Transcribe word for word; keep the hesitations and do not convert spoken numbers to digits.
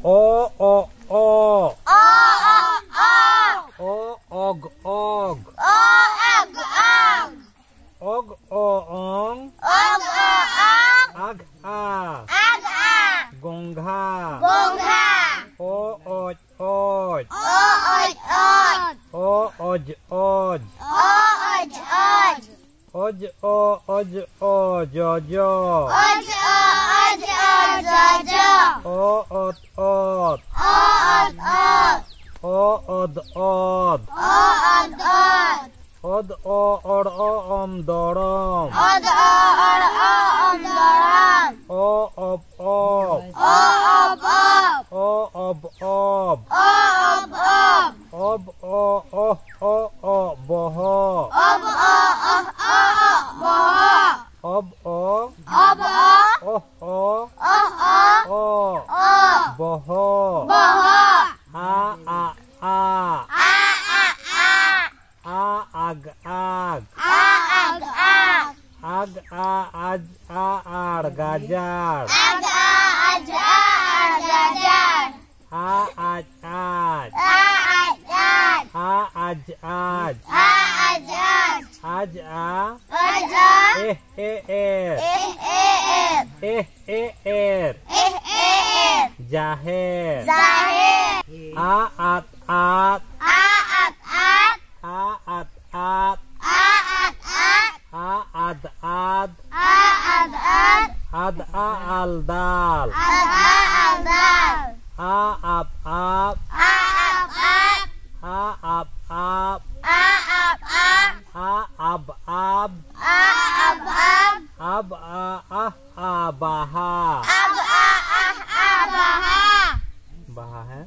ᱚ ᱚ ᱚ᱾ ᱚ ᱚ ᱚ᱾ ᱚ ᱚᱜ ᱚᱜ᱾ ᱚ ᱚᱜ ᱚᱜ᱾ ᱚᱜ ᱚ ᱚᱝ᱾ ᱚᱜ ᱚ ᱚᱝ᱾ ᱟᱜ ᱟ᱾ ᱟᱜ ᱟ᱾ ᱜᱚᱝᱜᱷᱟ᱾ ᱜᱚᱝᱜᱷᱟ᱾ ᱚ ᱚᱡ ᱚᱡ᱾ ᱚ ᱚᱡ ᱚᱡ᱾ ᱚ ᱚᱡ ᱚᱡ᱾ ᱚ ᱚᱡ ᱚᱡ᱾ ᱚᱡ ᱚ ᱚᱡ ᱚ ᱡᱚᱡᱚ᱾ ᱚᱡ ᱚ ᱚᱡ ᱚ ᱡᱚᱡᱚ᱾ ᱚ ᱚᱛ ᱚᱛ᱾ ᱚ ᱚᱛ ᱚᱛ᱾ ᱚ ᱚᱫ ᱚᱫ᱾ ᱚ ᱚᱫ ᱚᱫ᱾ ᱚᱫ ᱚ ᱚᱲ ᱚ ᱚᱢ ᱫᱚᱲᱚᱢ᱾ ᱚᱫ ᱚ ᱚᱲ ᱚ ᱚᱢ ᱫᱚᱲᱚᱢ᱾ ᱚ ᱚᱵ ᱚᱵ᱾ ᱚ ᱚᱵ ᱚᱵ᱾ ᱚ ᱚᱵ ᱚᱵ᱾ ᱚ ᱚᱵ ᱚᱵ᱾ ᱚᱵ ᱚ ᱚᱦ ᱚ ᱚ ᱵᱚᱦᱚᱜ᱾ ᱚᱵ ᱚ ᱚᱦ ᱚ ᱚ ᱵᱚᱦᱚᱜ᱾ ᱚᱵ ᱚ ᱚᱵ ᱚ ᱚᱦ ᱚ ᱚᱦ ᱚ ᱚ ᱵᱚᱦᱚᱜ᱾ ᱵᱚᱦᱚᱜ᱾ ᱟ ᱟ ᱟ᱾ ᱟ ᱟ ᱟ᱾ ᱟ ᱟᱜ ᱟᱜ᱾ ᱟ ᱟᱜ ᱟᱜ᱾ ᱟᱜ ᱟ ᱟᱡ ᱟ ᱟᱲ ᱜᱟᱡᱟᱲ᱾ ᱟᱜ ᱟ ᱟᱡ ᱟ ᱟᱲ ᱜᱟᱡᱟᱲ᱾ ᱟ ᱟᱡ ᱟᱡ᱾ ᱟ ᱟᱡ ᱟᱡ᱾ ᱟ ᱟᱡ ᱟᱡ᱾ ᱟ ᱟᱡ ᱟᱡ᱾ ᱟᱡ ᱟ᱾ ᱟᱡ ᱟ᱾ ᱮᱦ ᱮ ᱮᱨ᱾ ᱮᱦ ᱮ ᱮᱨ᱾ ᱮᱦ ᱮ ᱮᱨ᱾ ᱮᱦ ᱮ ᱮᱨ᱾ ᱡᱟᱦᱮᱨ᱾ ᱡᱟᱦᱮᱨ᱾ ᱟ ᱟᱫ ᱟᱫ᱾ ᱟ ᱟᱫ ᱟᱫ᱾ ᱟ ᱟᱫ ᱟᱫ᱾ ᱟ ᱟᱫ ᱟᱫ᱾ ᱟ ᱟᱫ ᱟᱫ᱾ ᱟ ᱟᱫ ᱟᱫ᱾ ᱟᱫ ᱟ ᱟᱞ ᱫᱟᱞ᱾ ᱟᱫ ᱟ ᱟᱞ ᱫᱟᱞ᱾ ᱟ ᱟᱯ ᱟᱯ᱾ ᱟ ᱟᱯ ᱟᱯ᱾ ᱟ ᱟᱯ ᱟᱯ᱾ ᱟ ᱟᱯ ᱟᱯ᱾ ᱟ ᱟᱵ ᱟᱵ᱾ ᱟ ᱟᱵ ᱟᱵ᱾ ᱟᱵ ᱟ ᱟᱦ ᱟ ᱵᱟᱦᱟ᱾ ᱟᱵ ᱟ ᱟᱦ ᱟ ᱵᱟᱦᱟ᱾ ᱵᱟᱦᱟ, ᱦᱮᱸ᱾